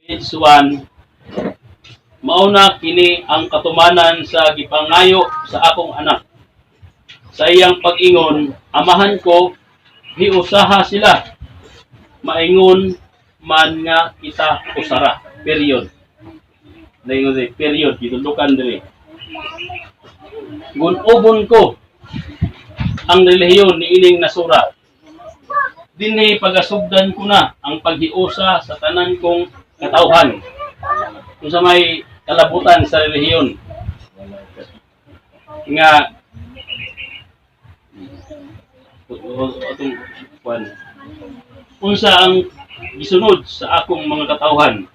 Page 1. Mauna kini ang katumanan sa gipangayo sa akong anak. Sa iyang pag-ingon, "Amahan ko, hiusaha sila. Maingon man nga kita usara." Period. Naingon diri, period, gitulukan diri. Gun-obon ko ang relihiyon ni ining nasura. Dinhi pagasugdan ko na ang paghiusa sa tanan kong katawhan. Kung sa may kalabutan sa relihiyon nga atong kwan, unsa ang gisunod sa akong mga katawhan,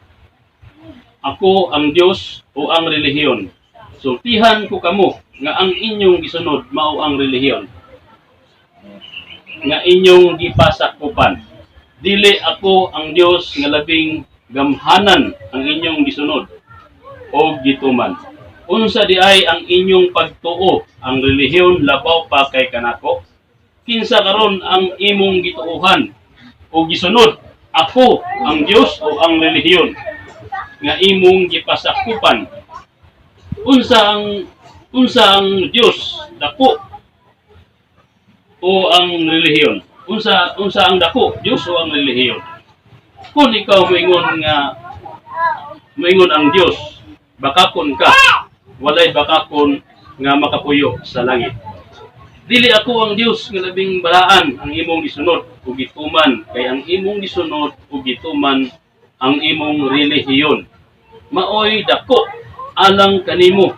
ako ang Dios o ang relihiyon? Sultihan ko kamo nga ang inyong gisunod mao ang relihiyon nga inyong gipasakupan. Dili ako ang Dios nga labing gamhanan ang inyong gisunod o gituman. Unsa di ay ang inyong pagtuo, ang relihiyon labaw pa kay kanako? Kinsa karon ang imong gituohan o gisunod, ako ang Dios o ang relihiyon nga imong gipasakupan? Unsa ang Dios dako o ang relihiyon? Unsa ang dako, Dios o ang relihiyon? Kung ikaw moingon nga moingon ang Dios, bakakon ka. Walay bakakon nga makapuyo sa langit. Dili ako ang Dios nga labing balaan ang imong gisunod ug gituman, kay ang imong gisunod ug gituman ang imong relihiyon. Maoy dako alang kanimo,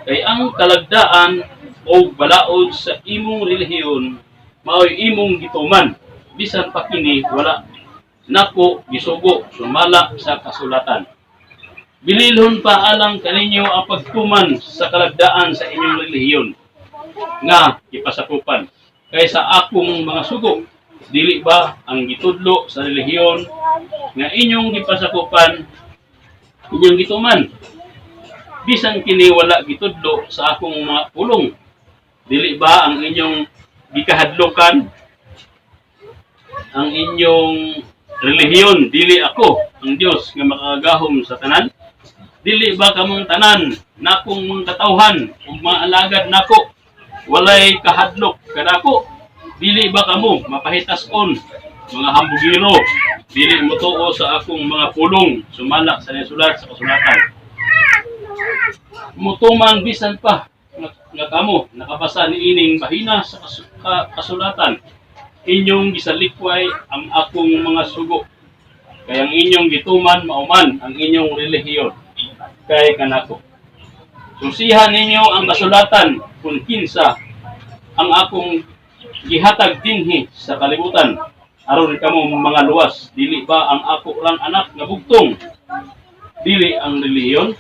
kay ang kalagdaan o balaod sa imong relihiyon maoy imong gituman, bisan pa kini wala nako gisugo sumala sa kasulatan. Bililhon pa alang kaninyo ang pagtuman sa kalagdaan sa inyong relihiyon nga gipasakupan kay sa akong mga sugo. Dili ba ang gitudlo sa relihiyon nga inyong gipasakupan inyong gituman, bisan kini wala gitudlo sa akong mga pulong? Dili ba ang inyong gikahadlokan ang inyong relihiyon? Dili ako ang Dios nga makagahom sa tanan? Dili ba kamong tanan nakong mga katawhan ug mga alagad nako walay kahadlok kanako? Dili ba kamo mapahitas-on, mga hambugiro, dili motuo sa akong mga pulong sumala sa nasulat sa kasulatan? Mutuman bisan pa nga kamo nakabasa ni ining bahina sa kasulatan, inyong gisalikway ang akong mga sugo, kay ang inyong gituman mao man ang inyong relihiyon kay kanako. Susihan ninyo ang kasulatan kung kinsa ang akong gihatag dinhi sa kalibutan aron kamo mga luwas. Dili ba ang ako lang anak nga bugtong? Dili ang relihiyon?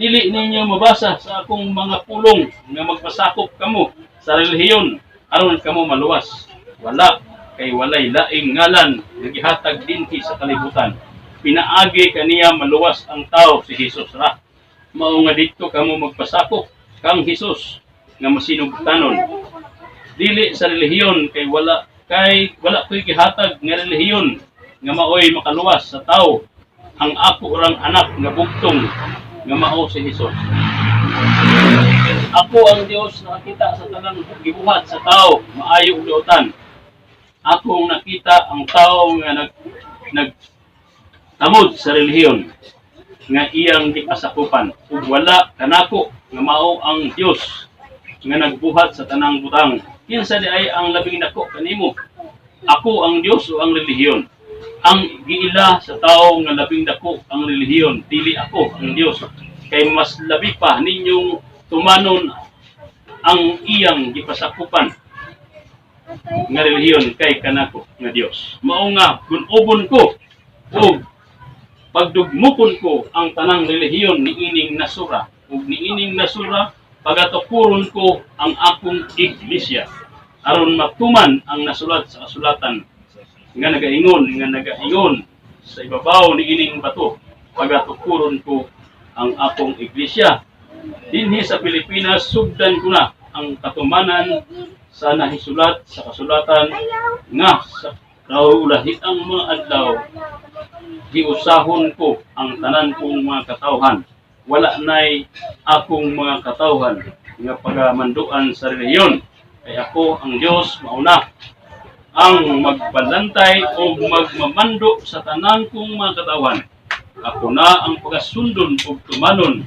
Dili ninyo mabasa sa akong mga pulong nga magpasakop kamo sa relihiyon aron kamo maluwas? Wala, kay walay laing ngalan nga gihatag dinhi sa kalibutan pinaagi kaniya maluwas ang tao, si Jesus ra. Mao nga didto kamo magpasakop kang Jesus nga masinugtanon, dili sa relihiyon, kay wala ko'y gihatag nga relihiyon nga maoy makaluwas sa tao, ang ako rang anak nga bugtong nga mao si Jesus. Ako ang Dios nakakita sa tanang gibuhat sa tao, maayo ug dautan. Akong nakita ang tao nga nag nag tamod sa relihiyon nga iyang gipasakupan ug wala kanako nga mao ang Dios nga nagbuhat sa tanang butang. Kinsa di ay ang labing dako kanimo? Ako ang Dios o ang relihiyon? Ang giila sa tao nga labing dako ang relihiyon, dili ako ang Dios. Kay mas labi pa ninyong tumanon ang iyang gipasakupan nga relihiyon kay kanako nga Dios. Mao nga gun-obon ko ug pagdugmukon ko ang tanang relihiyon niining nasura, ug niining nasura pagatukuron ko ang akong iglesia aron matuman ang nasulat sa kasulatan nga nagaingon, "Sa ibabaw niining bato pagatukuron ko ang akong iglesia." Dinhi sa Pilipinas, sugdan ko na ang katumanan sa nahisulat sa kasulatan nga sa Lahi ang mga adlaw, giusahon ko ang tanan kong mga katawhan. Wala nay akong mga katawhan nga pagamanduan sa relihiyon. Kay ako ang Dios, mauna ang magbalantay o magmamando sa tanan kong mga katawhan. Ako na ang pagasundon ug tumanon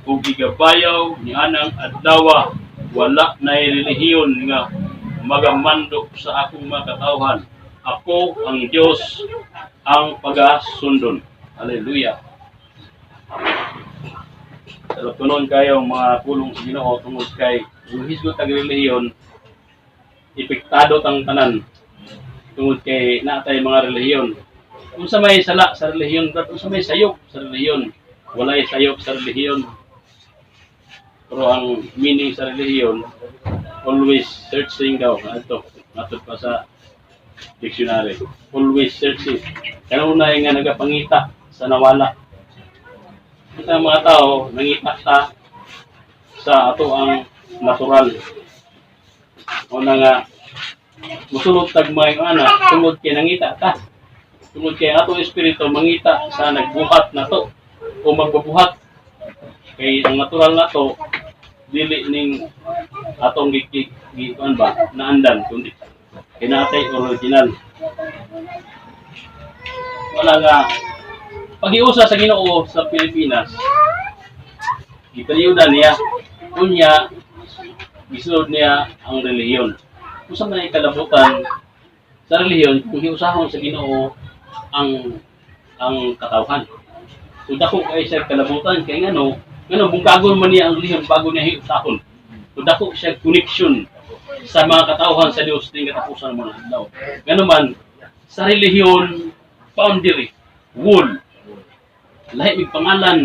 ug igabayaw ni anang adlawa. Wala nay relihiyon nga magamando sa akong mga katawhan. Ako ang Dios ang pagasundon. Hallelujah. Pero tunon kayo mga pulong sa Ginoo tungod kay kung hisgot ang relihiyon, epektado tang tanan tungod kay naatay mga relihiyon. Unsa may sala sa relihiyon, brad? Unsa may sayop sa relihiyon? Walay sayop sa relihiyon. Pero ang meaning sa relihiyon, always searching daw. Ato, matod pa sa dictionary. Always searching. Kanunay nga nagapangita sa nawala. Kita ang mga tao, nangita ta sa ato ang natural. O na nga, musulod tag mga anak, tungod kay nangita ta. Tungod kay atong espiritu mangita sa nagbuhat na to o magbubuhat. Kay ang natural na to, dili ning atong gi kuan ba naandan kundi kinatay original. Wala nga pag-iusa sa Ginoo sa Pilipinas, gipaliyudan niya, unya gisulod niya ang relihiyon. Usa man ay kalabutan sa relihiyon kung hiusahon sa Ginoo ang katawhan. So dako kay siya kalabutan kay ngano bungkagon man niya ang relihiyon bago niya hiusahon. So dako siya connection sa mga katawhan sa Dios ning katapusan ng mga adlaw. Ngano man sa relihiyon, boundary, wall, lahi mig pangalan,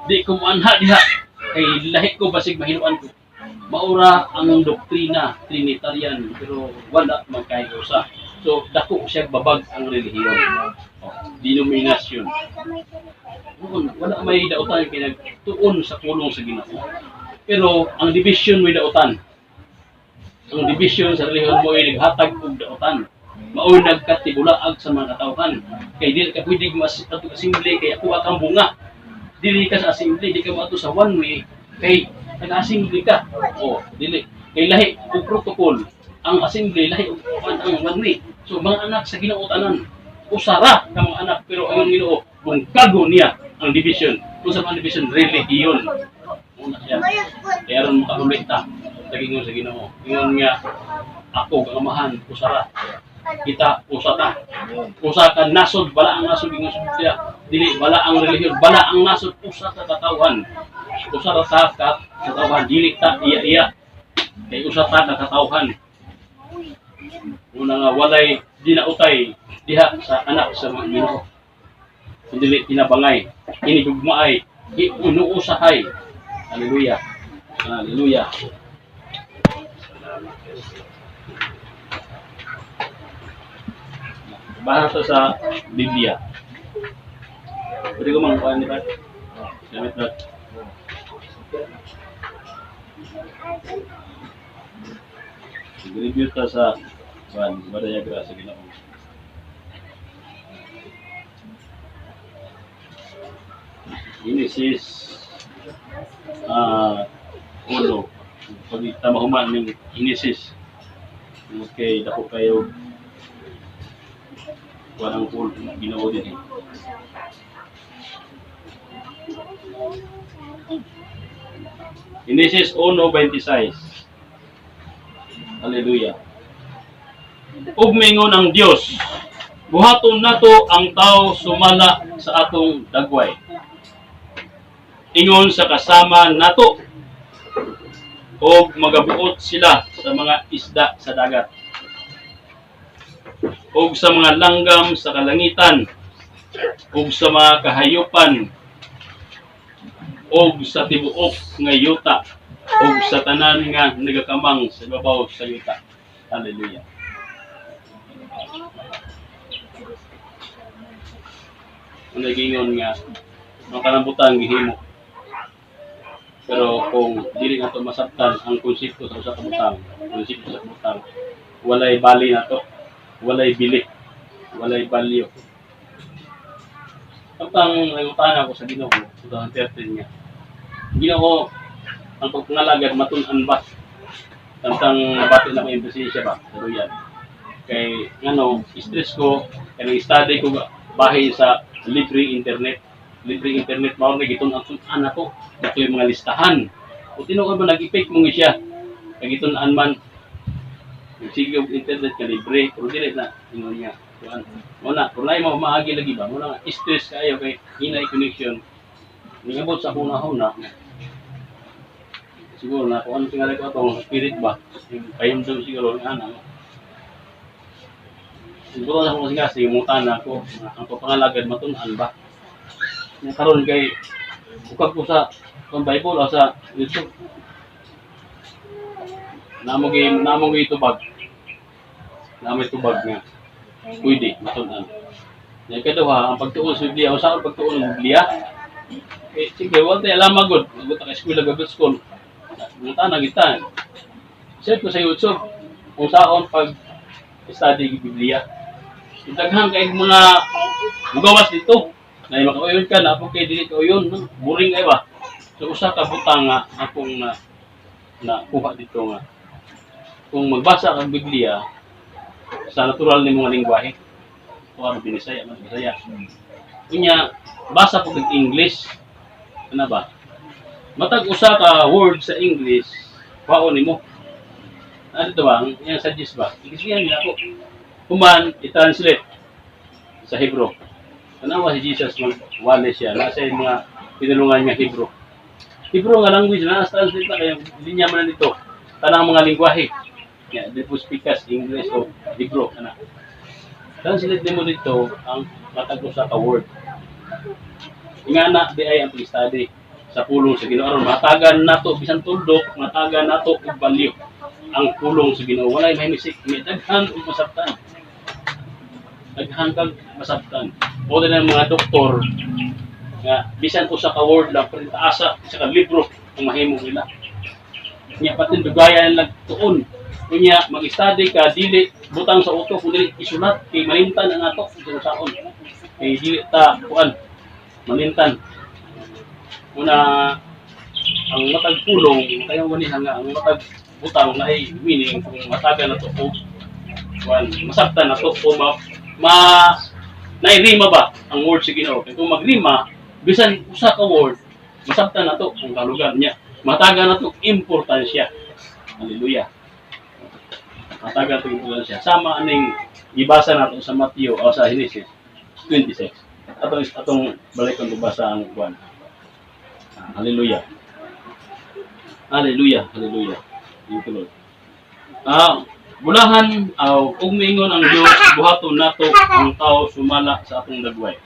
di ko moanha diha kay lahi ko, basig mahinuan ko. Maura ang doktrina Trinitarian, pero wala man kay usa. So dako siya babag ang relihiyon. Oh, denominasyon. Wala may dautan kay nagtuon sa pulong sa Ginoo. Pero ang division may dautan. Ang division sa relihiyon mo ay naghatag og dautan. Maoy nagkatibulaag sa mga katawhan. Kay dili ka pwede mas ato assembly kay ako kang bunga. Dili ka sa assembly, di ka moadto sa one way kay nag-assembly ka. O, dili. Kay lahi og protocol ang assembly, lahi og kuan ang one way. So mga anak sa Ginoo tanan, usara ka mga anak, pero ayon Ginoo, bungkago niya ang division. Kung sa mga division, relihiyon. Una siya. Kaya aron makahulit ta sa gingon sa Ginoo. Ingon nga ako kang Amahan usara. Kita usa ta. Usa ka nasod, bala ang nasod ingon sa Biblia. Dili bala ang relihiyon, bala ang nasod, usa ka katawhan. Usa ra ta ka katawhan, dili ta iya-iya. Kay usa ta ka katawhan. Una nga walay dinautay diha sa anak sa mga Ginoo. Dili tinabangay, inigugmaay, iunuusahay. Hallelujah. Hallelujah. Salamat. Basa to sa Biblia. Pwede ko mang kuhan ni ba? Gamit ba? Review ta sa kuan, Madaya Grasa Ginoo. Genesis uno. Pag tama human ning Genesis. Okay, dako kayo walang pool Ginoo din eh. Genesis 1:26. Hallelujah. Ug mingon ang Dios, "Buhaton nato ang tao sumala sa atong dagway, ingon sa kasama nato, ug magabuot sila sa mga isda sa dagat ug sa mga langgam sa kalangitan ug sa mga kahayupan ug sa tibuok nga yuta ug sa tanan nga nagakamang sa ibabaw sa yuta." Hallelujah. Ang nagingon nga mga kalambutan gihimo. Pero kung dili nato masabtan ang konsepto sa usa ka butang, konsepto sa butang, walay bali nato. Walay bili, walay value. Samtang nangutana ko sa Ginoo 2013 nga, "Ginoo, ang pagpangalagad matun-an ba?" Samtang nabati na ko yung presensya ba sa royal. Kay ngano, stress ko, kay study ko bahin sa libre internet. Libre internet mao na gitun-an ako dako yung mga listahan. Kung tinuod ba nag-effect mo siya, kay gitun-an man sige og internet ka libre, pero dili na ingon niya. Kuan. Mo na, kung lain mo maagi lagi ba, mo na stress kayo kay hinay connection. Ningabot sa akong nahuna. Siguro na kung ano tingali ko atong spirit ba, yung pahimdom siguro ng ana. Siguro sa akong kasi yung mutana ko, nga ang pagpangalagad matun-an ba? Nga karon kay ukag ko sa kung Bible o sa YouTube. Namo gi tubag. Namo tubag nga pwede matun-an. Yang kaduha, ang pagtuon sa Biblia, o sa pagtuon ng Biblia, eh, sige, wala tayo alam magod. Magod ka eskwela, Bible school. Mutana kita. Search ko sa YouTube kung saan pag study ng Biblia. Daghan kay mga mugawas dito. Na makauyon ka na ako kay dili kauyon, no? Boring ay ba? So usa ka butang nga akong na nakuha dito nga kung magbasa kang Biblia sa natural ni mga lingwahe, kung ano Binisaya man Bisaya. Unya basa po kag English, ano ba? Matag usa ka word sa English, kuhaon nimo. Ano ito ba? Ang iyang suggest ba? Sige nila ako. Human, i-translate sa Hebrew. Tanawa si Jesus, magwali siya. Nasa yung mga pinulungan nga Hebrew. Hebrew nga language na, translate na kaya linya man na nito. Tanang mga lingwahe. Ya, di po speakers English o Hebrew. Ana. Translate nimo dito ang matag usa ka word. Ingana di ay ang pag-study sa pulong sa Ginoo aron matagan nato bisan tuldok, matagan nato og value ang pulong sa Ginoo. Walay mahimisik, may daghan og masabtan, daghan kag masabtan. O din ang mga doktor nga bisan usa ka word lang, pero taasa isa ka libro ang mahimo nila nya, patin dugayan lang tuon. Unya mag-study ka, dili butang sa utok kun dili isulat kay malimtan ang ato sa saon kay dili ta kuan malimtan. Una, ang matag pulong kayo manihan nga ang matag butang na ay meaning kung matagan na to o kuan masabtan na to o ma nairima ba ang word sa Ginoo. Kay kung magrima bisan usa ka word, masabtan na to ang kalugan niya, matagan na to importansya. Hallelujah, matagan to importansya sama aning gibasa nato sa Matthew o sa Genesis 26. Atong balikon basa ang kuan. Hallelujah. Hallelujah. Hallelujah. Thank you, Lord. Bulahan aw ug miingon ang Dios, "Buhaton nato ang tao sumala sa atong dagway."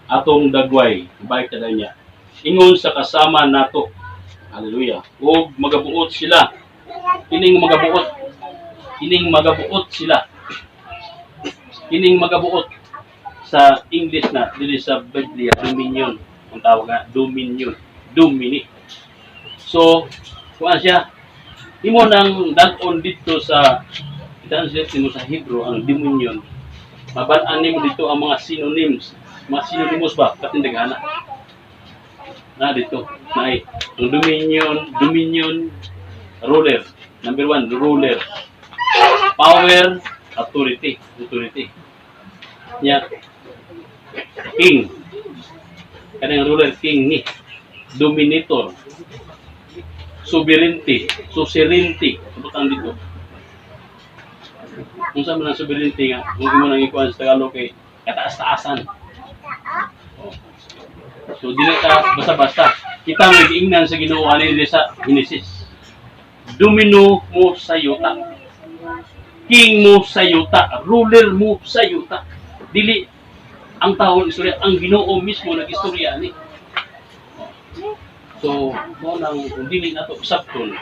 Atong dagway, balik ta niya. Ingon sa kasama nato. Hallelujah. Ug magabuot sila. Kining magabuot. Kining magabuot sila. Kining magabuot sa English na dili sa Biblia, dominion ang tawag nga, dominion, domini. So kuan siya, imo nang dal-on dito sa i-translate nimo sa Hebrew ang dominion, mabal-an nimo dito ang mga synonyms, mga synonymous ba, katindaghana na dito na ay ang dominion. Dominion, ruler. Number one, ruler, power, authority, authority nya, king. Kanang ruler, king ni dominator, sovereignty, suzerainty. Butang dito kung saan man ang sovereignty nga kung imo nang ikuan sa Tagalog kay kataas-taasan. Oh. So dili ta basta-basta kita may giingnan sa Ginoo ani diri sa Genesis, domino mo sa yuta, king mo sa yuta, ruler mo sa yuta. Dili ang tao istorya, ang Ginoo mismo nag-istorya ani. So, mo nang kung dili nato sabton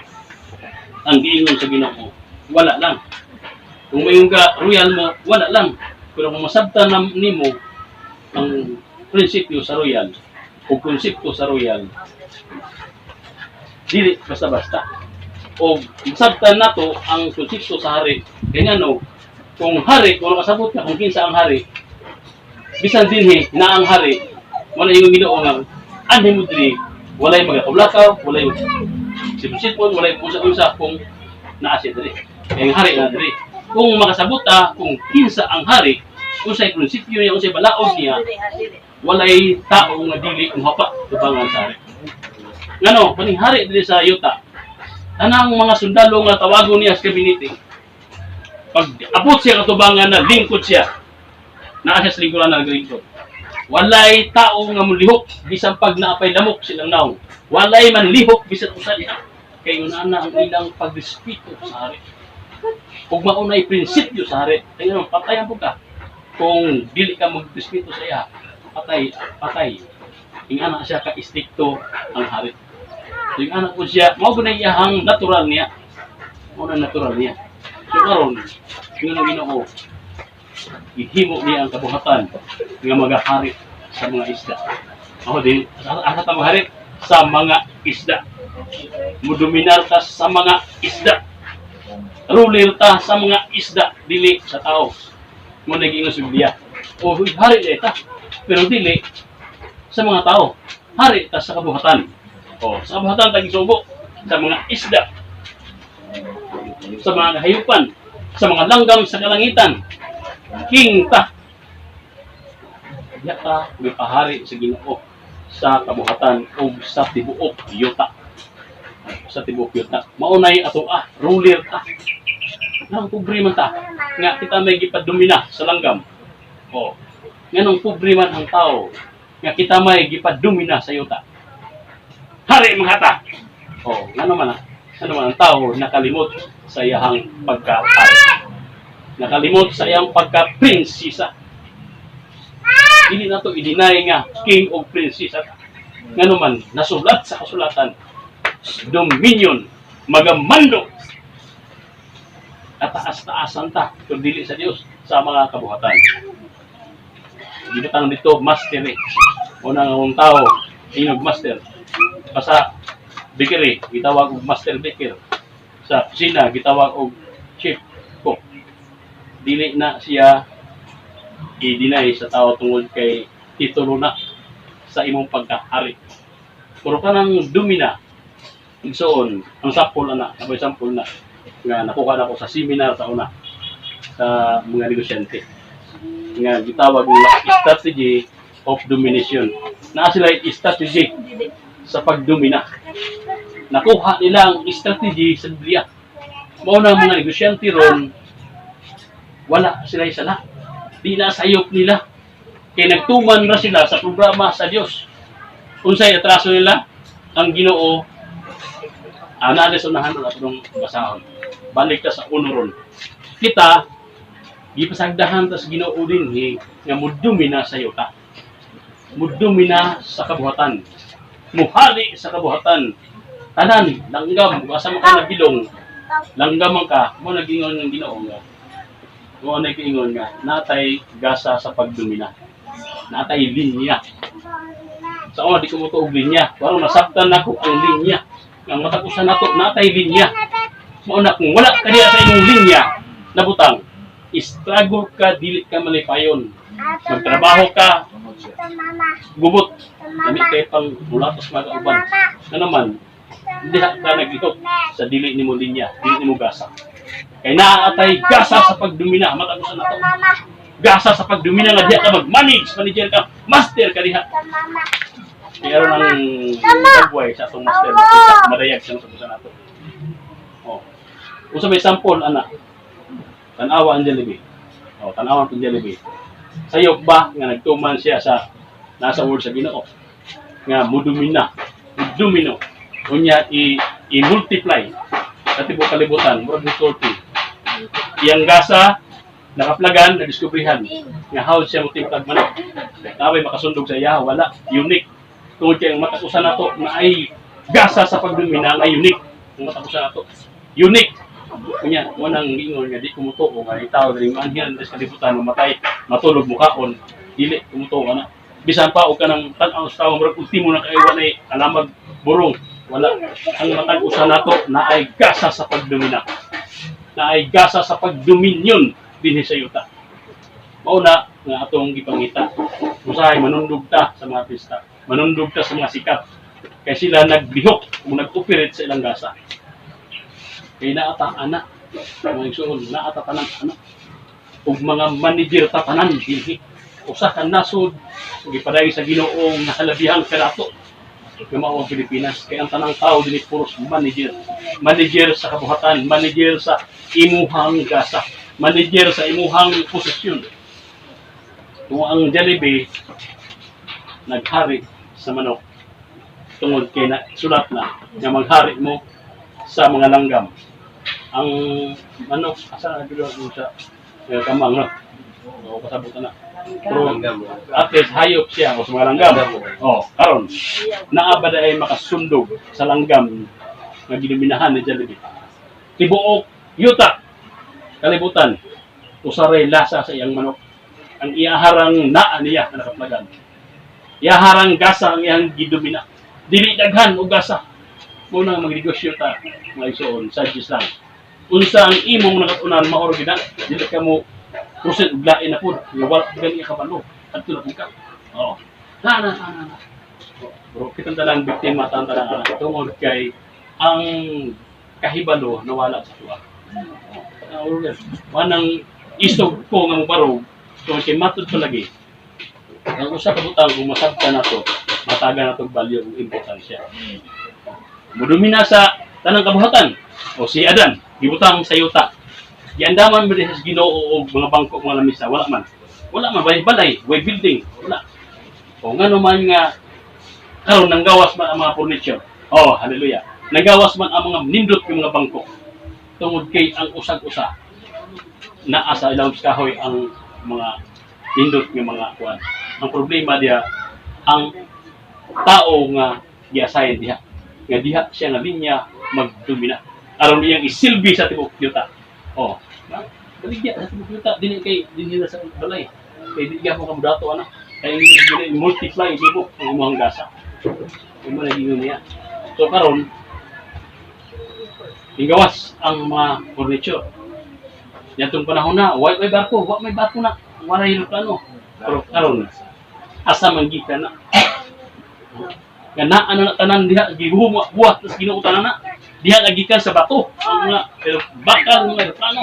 ang giingon sa Ginoo, wala lang. Kung mayon ka royal mo, wala lang. Pero kung masabtan na nimo ang prinsipyo sa royal o konsepto sa royal, dili basta-basta. O masabtan nato ang konsepto sa hari. Kaya ngano, kung hari, kung nakasabot ka kung kinsa ang hari, bisan dinhi na ang hari, wala yung Ginoo nga anhi mo diri, walay magakulakaw, walay sipon-sipon, walay unsa-unsa kung naa siya diri. Kaya ang hari na diri. Kung makasabot ta kung kinsa ang hari, unsay prinsipyo niya, unsay balaod niya, walay tao nga dili muhapa tubangan sa hari. Ngano, kaning hari diri sa yuta, tanang mga sundalo nga tawagon niya sa kabinete, pag abot siya katubangan na lingkod siya, naa siya sa lingkuran na naglingkod. Walay tao nga mulihok bisan pag naapay lamok silang naong. Walay man lihok bisan usa diha. Kay una ang ilang pagrespeto sa hari. Ug maunay prinsipyo sa hari, kay naman patayan po ka. Kung dili ka magrespeto sa iya, patay, patay. Ingana siya ka istrikto ang hari. So, ingana po siya, mao gud na iyahang natural niya. Mao na natural niya. So karon, ingon ang Ginoo, gihimo niya ang kabuhatan nga magahari sa mga isda. Ako din, asa ta maghari? Sa mga isda. Mudominar ta sa mga isda. Ruler ta sa mga isda, dili sa tao. Mo naging sa Biblia. O hari ta, pero dili sa mga tao. Hari ta sa kabuhatan. O, sa kabuhatan tagisugo sa mga isda, sa mga kahayupan, sa mga langgam sa kalangitan. King ta. Diya ta gipahari sa Ginoo sa kabuhatan ug sa tibuok yuta. Sa tibuok yuta. Maunay ato ah, ruler ta. Nang pobre man ta nga kita may gipadumina sa langgam. O, nganong pobre man ang tao nga kita may gipadumina sa yuta. Hari mga ta. O, ngano man ah? Ano man ang tao nakalimot sa iyahang pagka-hari. Nakalimot sa iyang pagka-prinsesa. Dili na to i-deny nga king o prinsesa. Ngano man nasulat sa kasulatan, dominion, magamando, kataas-taasan ta kung dili sa Dios sa mga kabuhatan. Gibutang dito master eh. Una nga kung tao, inog master. Basta bakery, gitawag og master baker. Sa kusina, gitawag og chef cook. Dili na siya i-deny sa tao tungod kay titulo na sa imong pagkahari. Pero kanang dumina, igsoon, ang sample na, abay sample na, nga nakuha na ko sa seminar sa una, sa mga negosyante. Nga gitawag nila strategy of domination. Naa sila strategy sa pagdomina. Nakuha nila ang strategy sa Biblia. Mao na ang mga negosyante ron, wala sila sala. Di na sayop nila. Kay nagtuman ra sila sa programa sa Dios. Unsay atraso nila? Ang Ginoo ana sa unahan ato nung basahon. Balik ta sa uno ron. Kita gipasagdahan ta sa Ginoo dinhi nga mudumina sa yuta. Mudumina sa kabuhatan. Muhali sa kabuhatan. Tanan, langgam, asa man ka nabilong, langgam man ka, mo nagingon ng Ginoo nga. Mo nagingon nga natay gasa sa pagdumina. Natay linya. Sa una di ko mo og linya. Pero nasabtan nako ang linya. Ang matag usa nato natay linya. Mao na kung wala ka diya sa imong linya nabutang, struggle ka, dili ka malipayon. Magtrabaho ka, gubot. Lami kay pang mulatos mga kauban. Nga naman, diha ka naglihok sa dili nimo linya, dili nimo gasa. Kay naa tay gasa sa pagdumina, matag usa nato. Gasa sa pagdumina nga diha ka mag-manage, manager ka, master ka diha. Pero ng dagway sa atong master, makita, madayag siya sa usa nato. Oh. Usa may sample ana. Tan-awa ang Jollibee. Oh, tan-awa ang Jollibee. Sayop ba nga nagtuman siya sa nasa word sa Ginoo nga mudumina, mudumino. Unya i i-multiply sa tibuok kalibutan, murag ni 40. Iyang gasa nakaplagan, nadiskubrihan nga how siya motimplag manok. Naway makasundog sa iya, wala, unique. Tungod kay ang matag usa nato na ay gasa sa pagdumina nga unique. Ang matag usa nato. Unique. Kunya, mo nang ingon nga di kumutuo nga itaw diri maanhian sa kalibutan, mamatay, matulog, mukaon, dili kumutuo ana. Bisan pa og kanang tan-aw sa tawo murag ultimo na kay walay alamag burong. Wala. Ang matag usa nato naay gasa sa pagdomina. Naay gasa sa pagdominyon dinhi sa yuta. Mao na nga atong gipangita. Usahay manundog ta sa mga artista, manundog ta sa mga sikat. Kay sila naglihok o nag-operate sa ilang gasa. Kay naa ta ana, mga igsoon, naa ta tanan ana. Ug mga manager ta tanan dinhi. Usa ka nasod ug gipadayon sa Ginoo nga halabihang kadato nga mao ang Pilipinas, kay ang tanang tao dinhi puros manager. Manager sa kabuhatan, manager sa imuhang gasa, manager sa imuhang posisyon. Kung ang Jollibee naghari sa manok tungod kay na sulat na nga maghari mo sa mga langgam. Ang manok asa na dulo sa kamang, no? O kasabot na. Pero at least hayop siya o sa mga langgam. Oh, karon naa ba ay makasundog sa langgam nga gidominahan ni Jollibee? Tibuok yuta, kalibutan, usaray lasa sa iyang manok. Ang iyaharang naa niya nga nakaplagan. Iyaharang gasa ang iyang gidomina. Dili daghan og gasa. Muna magnegosyo ta, mga igsoon, suggest lang. Unsa ang imong nakatunan, mao ra gid na. Dili ka mo proceed og lain na pud nga wala gani ka kabalo. Adto na pud ka. Oo. Na na na na. Na. Bro, kitang tanan biktima tan tanan ana tungod kay ang kahibalo nawala sa tuwa. Oh, wanang isog ko nga mobarog tungod kay matud palagi ang usa ka butang, kung masabtan nato, mataga nato value ug importansya. Mudumina sa tanang kabuhatan o si Adan gibutang sa yuta. Giandaman mo sa Ginoo og mga bangko, mga lamisa, wala man. Wala man balay balay, way building, wala. O ngano man nga karon nanggawas man ang mga furniture? Oh, hallelujah. Nanggawas man ang mga nindot ng mga bangko tungod kay ang usag-usa naa sa ilawom sa kahoy ang mga nindot nga mga kuan. Ang problema diha, ang tao nga gi-assign diha nga diha siya nga linya magdomina aron iyang isilbi sa tibuok yuta. Oh, baligya sa tibuok yuta dili kay dinhi na sa balay kay di gyapon ka modato ana, kay dili multiply nimo ang imong gasa. Imo na gingon niya. So karon gawas ang mga furniture. Yatong panahon na, way may barko, wa may barko na, wala yung plano. Pero karon, asa man gikan na? Nga naa na tanan diha, giguhuma buhat tas Ginoo tanan na. Diha na gikan sa bato ang mga pero bakal, mga eroplano.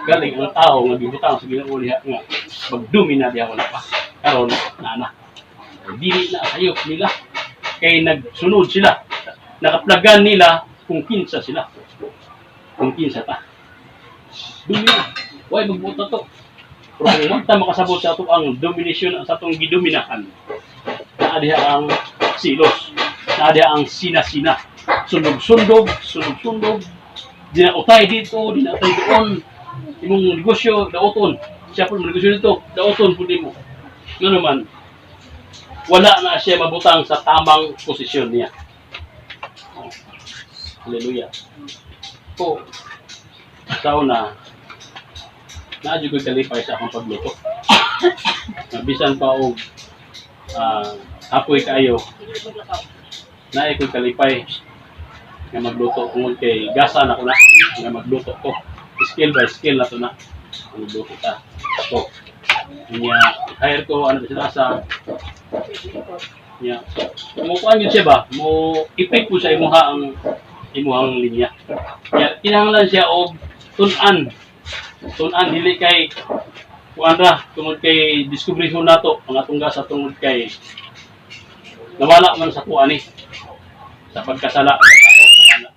Galing ang tao nga gibutang sa Ginoo diha nga magdumi na diha, wala pa. Karon naa na. Dili na sayop nila kay nagsunod sila. Nakaplagan nila kung kinsa sila. Kung kinsa ta. Dumi na. Way magbuot na to. Pero kung wag ta makasabot sa ato ang domination sa atong gidominahan, naa diha ang silos, naa diha ang sina-sina. Sundog-sundog, sundog-sundog, dinautay dito, dinautay doon. Imong negosyo, dauton. Siya po negosyo dito, dauton po nimo. Nga naman, wala na siya mabutang sa tamang posisyon niya. Oh. Hallelujah. Po, sa una, naa jud ko'y kalipay sa akong pagluto. Na bisan pa og apoy kaayo, naay ko'y kalipay nga magluto tungod kay gasa na ko na nga magluto ko. Skill by skill na to na magluto ta. So, niya hire ko ano sila sa niya. Mo kuan yun siya ba? Mo ipik po sa imuha ang imuhang linya. Niya kinahanglan siya og tun-an. Tun-an, dili kay kuan ra tungod kay diskubrihon nato ang atong gasa, tungod kay nawala man sa kuan ni sa pagkasala sa tao, nawala.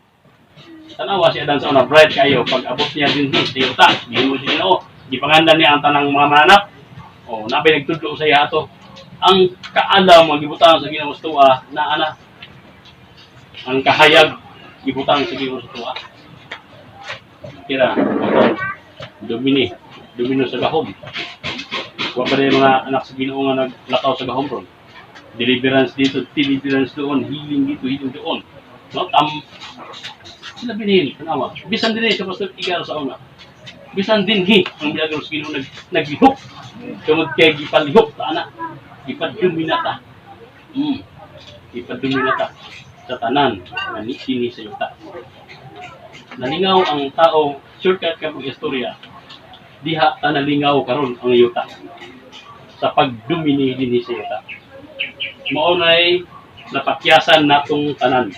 Tanawa si Adan sa una, bright kayo pag abot niya din sa yuta, gihimo si Ginoo, gipangandan niya ang tanang mga mananap. Oh, nabay nagtudlo sa iya ato. Ang kaalam nga gibutang sa Ginoo sa tuwa na ana, ang kahayag gibutang sa Ginoo sa tuwa. Kira, otong domini, domino sa gahom. Wa pa rin mga anak sa Ginoo nga naglakaw sa gahom ron. Deliverance dito, deliverance doon, healing dito, healing doon. No, tam sila binhin, tanawa. Bisan din sa Pastor Igar sa una. Bisan din hi ang milagro sa Ginoo naglihok. Tungod kay gipalihok ta ana. Gipadumina ta. Gipadumina ta. Sa tanan nga dinhi sa yuta. Nalingaw ang tao, shortcut ka pag istorya, diha ta nalingaw karon ang yuta sa pagdomini dinhi sa yuta. Mao nay napakyasan natong tanan.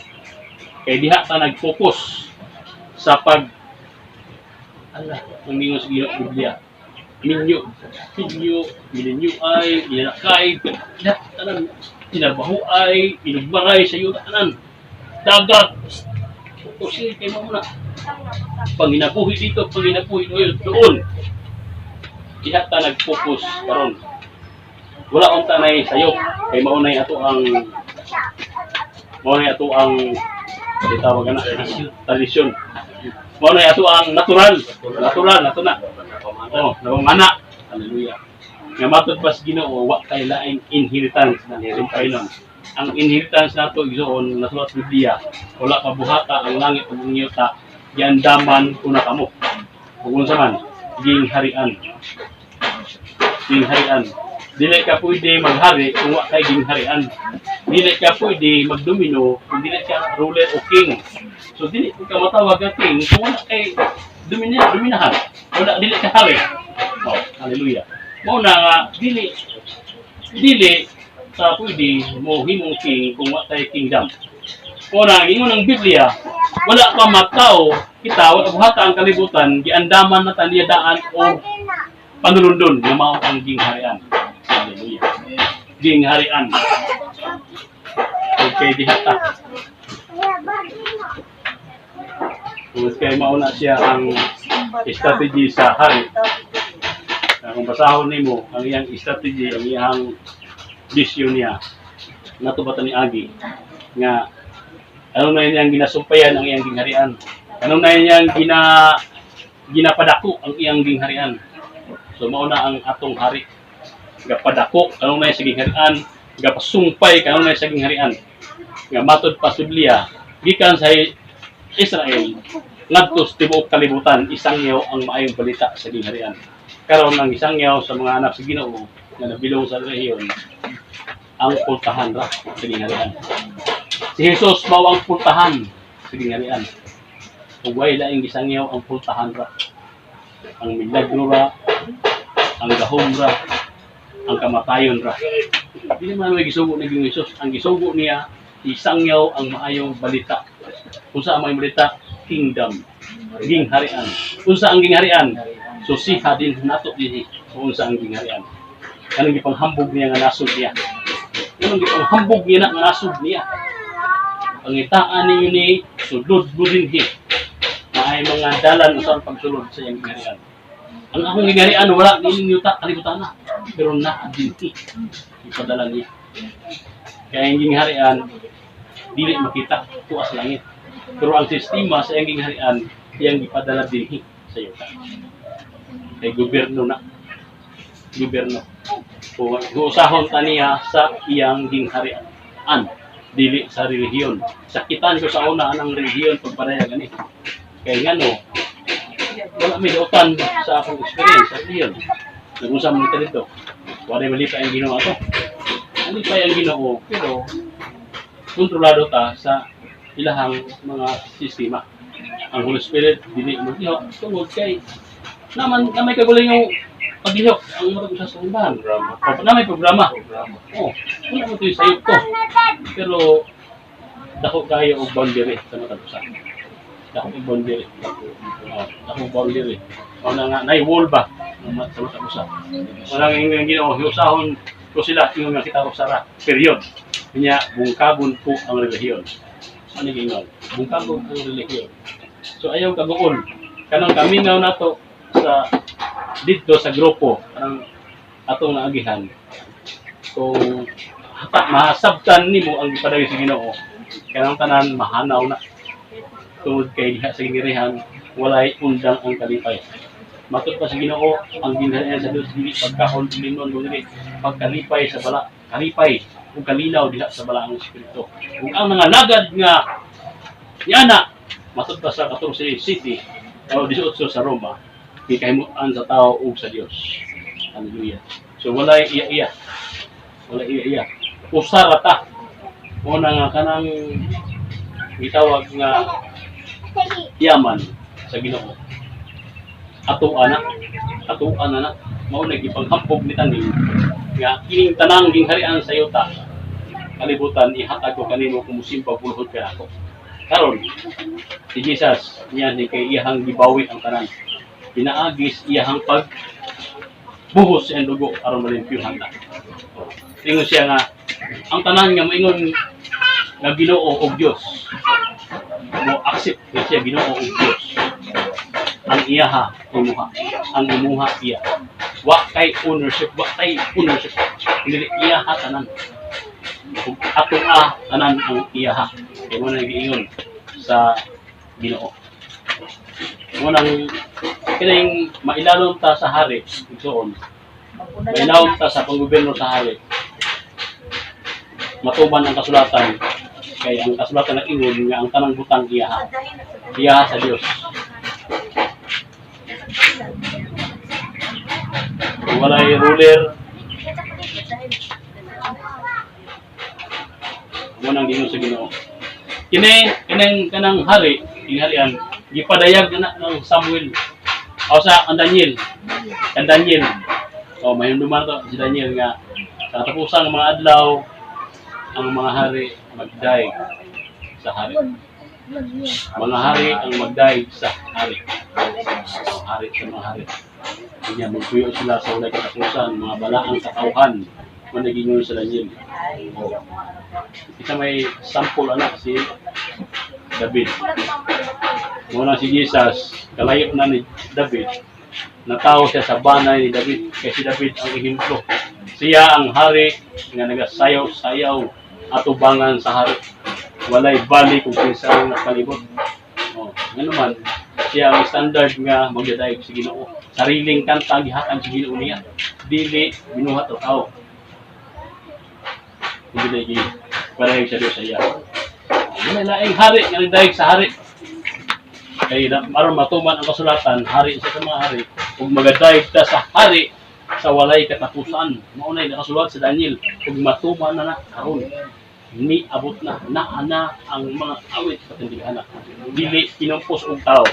Kay diha ta nag-focus sa pag ala, ang ingon sa Ginoo Biblia. Minyo, minyo, mininyo ay, inakay, lahat tanan, tinarbaho ay, inugmaray sa yuta tanan. Dagat, focus kay mo na. Panginabuhi dito, panginabuhi doon, doon. Diha ta nag-focus karon. Wala unta nay sayop kay mao nay ato ang tawag na tradisyon. Mao nay ato ang natural, natural nato na. Oh, namamana. Hallelujah. Nga matod pa sa Ginoo, wa kay laing inheritance na sumpay nun. Ang inheritance nato, igsoon, nasulat sa Biblia, wala pa buhata ang langit ug ang yuta, giandaman ko na kamo. Ug unsa man, gingharian. Gingharian. Dili ka pwede maghari kung wa kay gingharian. Dili ka pwede magdomino kung dili ka ruler o king. So dili ka matawag nga king kung wala kay domina, dominahan. Wala, dili ka hari. Oh, hallelujah. Mao na nga dili dili sa pwede mo himong king kung wa tay kingdom. Mao na ingon ang Biblia, wala pa matao kita, wala buhata ang kalibutan, giandaman na ta niya daan o panulundon nga mao ang gingharian. Hallelujah. Gingharian. Okay, diha ta. Kung kay mao na siya ang strategy sa hari. Na kung basahon nimo ang iyang strategy, ang iyang vision niya, nato ba ta ni Agi nga ano na iyang ginasumpayan ang iyang gingharian? Ano na iyang ginapadako ang iyang gingharian? So mao na ang atong hari. Gapadako kanunay sa gingharian, gapasumpay kanunay sa gingharian. Nga matod pa sa Biblia, gikan sa Israel ngadto sa tibuok kalibutan isangyaw ang maayong balita sa gingharian. Karon ang isangyaw sa mga anak sa Ginoo nga nabilong sa rehiyon, ang pultahan ra sa gingharian. Si Jesus mao ang pultahan sa gingharian. Ug way laing gisangyaw, ang pultahan ra. Ang milagro ra, ang gahom ra, ang kamatayon ra. Dili man may gisugo ni Ginoong Jesus. Ang gisugo niya, isangyaw ang maayong balita. Unsa ang maayong balita? Kingdom. Gingharian. Unsa ang gingharian? Susiha din nato dinhi kung unsa ang gingharian. Anong gipanghambog niya nga nasod niya? Anong gipanghambog niya na nga nasod niya? Pangitaan ninyo ni sulod mo dinhi. Naay mga dalan sa pagsulod sa iyang gingharian. Ang akong gingharian wala nining yuta kalibutan na. Pero naa dinhi. Ipadala niya. Kaya ang gingharian dili makita tuwa sa langit. Pero ang sistema sa iyang gingharian iyang gipadala dinhi sa yuta. Kay gobyerno na. Gobyerno. Kung usahon ta niya sa iyang gingharian, dili sa relihiyon. Sakitan ko sa una anang relihiyon pagpareha gani. Kay ngano, wala may dautan sa akong experience sa relihiyon. Nag-usa mo nito dito. Wala malipay ang Ginoo ato. Malipay ang Ginoo, pero kontrolado ta sa ilahang mga sistema. Ang Holy Spirit dili mo lihok tungod kay naman na may kagaling yung paglihok ang matag usa sa simbahan. Programa. O, na may programa. Programa. Oh, wala mo ito sayop ko. Pero dako kayo og boundary sa matag usa. Dako og boundary. Oh, dako boundary. O na nga nay wall ba sa matag usa. Wala nga ingon Ginoo, hiusahon ko sila ingon nga kita usara. Period. Nya bungkagon ko ang relihiyon. Ano yung ingon? Bungkagon ang relihiyon. So ayaw kaguol. Kanang kaminaw nato sa didto sa grupo kanang atong naagihan. Kung hata masabtan nimo ang gipadayon sa Ginoo, kanang tanan mahanaw na. Tungod kay diha sa gingharian walay undang ang kalipay. Matod pa sa Ginoo, ang gingharian sa Dios dili pagkaon, ilimnon, kundi pagkalipay sa bala, kalipay ug kalinaw diha sa balaang espiritu. Ug ang mga lagad nga yana, matod pa sa 14 city o 18 sa Roma, gikahimutan sa tao ug sa Dios. Hallelujah. So walay iya-iya. Walay iya-iya. Usa ra ta. Mao na nga kanang Gitawag nga yaman sa Ginoo. Ato ana, ato ana na mao na gipanghambog ni taning nga kining tanang gingharian sa yuta kalibutan ihatag ko kanimo kung musimba puluhod ka nako. Karon si Jesus niya ni kay iyahang gibawi ang tanan. Pinaagis iyahang pag buhos sa iyang dugo aron malimpyuhan ta. Ingon siya nga ang tanan nga moingon nga Ginoo og Dios, mo accept nga siya Ginoo og Dios, ang iyaha imuha, ang imuha iya. Wa kay ownership, wa kay ownership, dili iyaha tanan ug ato a tanan ang iyaha, kay mo na giingon sa Ginoo. Mo nang kining mailalom ta sa hari, igsoon, mailawom ta sa panggobyerno sa hari, matuman ang kasulatan, kay ang kasulatan nag-ingon nga ang tanang butang iyaha, iyaha sa Dios. Kung walay ruler, mo nang gingon sa Ginoo. Kini kining kanang hari, gingharian, gipadayag na ng Samuel. O sa ang Daniel, ang Daniel. O mahimduman to si Daniel nga sa katapusan ng mga adlaw ang mga hari magdaig sa hari. Mga hari ang magdaig sa hari. O, hari sa mga hari. Kanya magpuyo sila sa walay katapusan, mga balaang katawhan, managingon sa Daniel. O, isa may sample anak si David. Muna si Jesus, kalayo na ni David, natawo siya sa banay ni David, kay si David ang ehemplo. Siya ang hari nga nagasayaw-sayaw atubangan sa hari. Walay bali kung kinsa ang nakalibot. Oh, nga naman, siya ang standard nga magdadayeg sa Ginoo. Sariling kanta gihatag sa Ginoo niya. Dili binuhat o tao. Hindi na padayag sa Dios sa iya. Wala laing hari nga nagdayeg sa hari. Kay aron matuman ang kasulatan, hari sa mga hari, ug magadayeg ta sa hari sa walay katapusan. Mao nay nakasulat sa Daniel, ug matuman na na karon. Ni abot na naa na ang mga awit sa tindigana. Dili kinumpos og tao.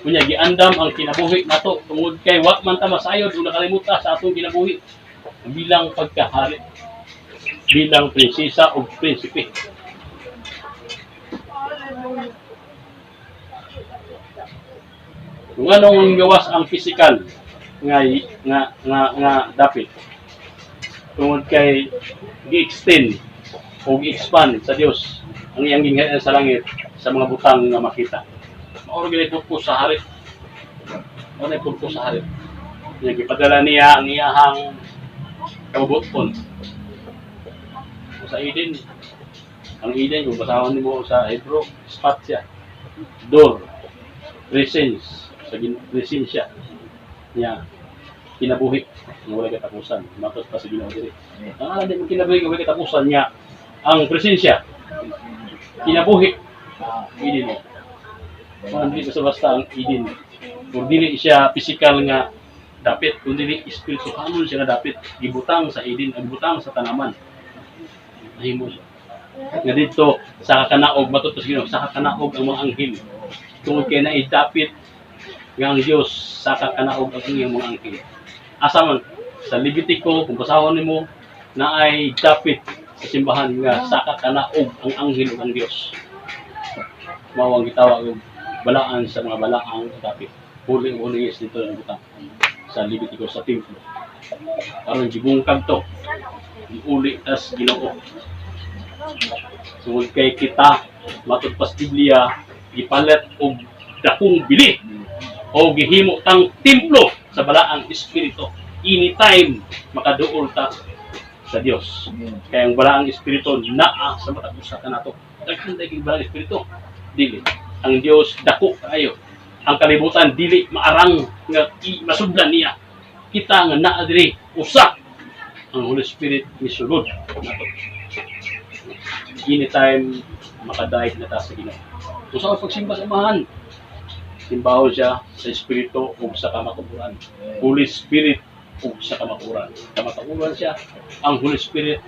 Kunya giandam ang kinabuhi nato tungod kay wa man ta masayod ug nakalimutan sa atong kinabuhi bilang pagkahari, bilang prinsesa o prinsipe. Kung anong gawas ang physical nga nga nga nga dapit tungod kay gi-extend o gi-expand sa Dios ang iyang gingharian sa langit sa mga butang nga makita. Mao ra purpose sa hari. Mao na purpose sa hari. Nya gipadala niya ang iyahang kabubuton. Sa Eden, ang Eden, kung basahon nimo sa Hebrew, spot siya. Door, presence, sa presensya niya, kinabuhi nga walay katapusan. Matos pa sa Ginoo diri. Ang alam di mo kinabuhi nga walay katapusan niya, ang presensya, kinabuhi, Eden mo. Kung dili basta basta ang Eden. Kung dili siya physical nga dapit, kung dili espirituhanon siya nga dapit, gibutang sa Eden, ang butang sa tanaman. Nahimo siya. Nga dito sa kakanaog, matutos Ginoo, sa kakanaog ang mga anghel. Tungod kay naidapit nga ang Dios sa kakanaog ang iyang mga anghel. Asa man sa Levitico, kung basahon nimo, na ay dapit sa simbahan nga sa kakanaog ang anghel ug ang Dios. Mao ang gitawag og balaan sa mga balaang dapit. Holy of Holies dito ang butang sa Levitico sa templo. Aron gibungkag to, giuli tas Ginoo. Tungod kay kita matud pas Biblia gipalit og dakong bili o gihimo tang templo sa balaang espiritu. Anytime makaduol ta sa Dios. Kaya ang balaang espiritu naa sa matag usa kanato. Daghan kay balaang espiritu. Dili. Ang Dios dako kaayo. Ang kalibutan dili maarang nga masudlan niya. Kita nga naa diri usa ang Holy Spirit misulod nato. Anytime makadaig na ta sa Ginoo. Kung sa pagsimba sa Amahan, simbahon siya sa Espiritu ug sa kamatuoran. Holy Spirit ug sa kamatuoran. Kamatuoran siya ang Holy Spirit.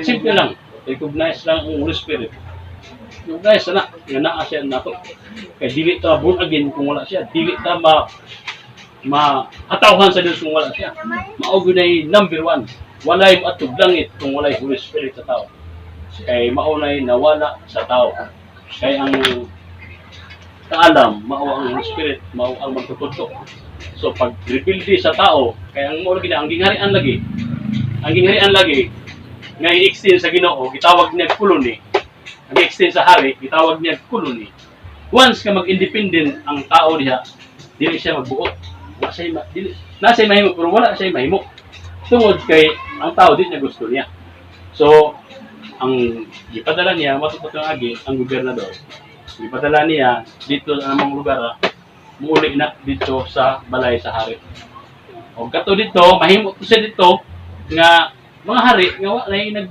Simple lang. Recognize lang ang Holy Spirit. Guys, sana nga naa siya nato. Kay dili ta born again kung wala siya. Dili ta ma mahatawhan sa Dios kung wala siya. Mao gyud nay number one. Walay moadtog langit kung walay Holy Spirit sa tao. Kay mao nay nawala sa tao. Kay ang kaalam, mao ang Holy Spirit, mao ang magtutudlo. So pag rebelde sa tao, kay ang mao lagi na ang gingharian lagi. Ang gingharian lagi nga i-extend sa Ginoo, gitawag niya colony. Ang i-extend sa hari, gitawag niya colony. Once ka mag-independent ang tao diha, dili siya magbuot. Wa siya dili na siya mahimo, pero wala siya mahimo. Tungod kay ang tao di niya gusto niya. So ang gipadala niya matutot ang agi ang gobernador. Gipadala niya dito sa among lugar, muuli na dito sa balay sa hari. O kato dito, mahimo to siya dito nga mga hari nga wa na nag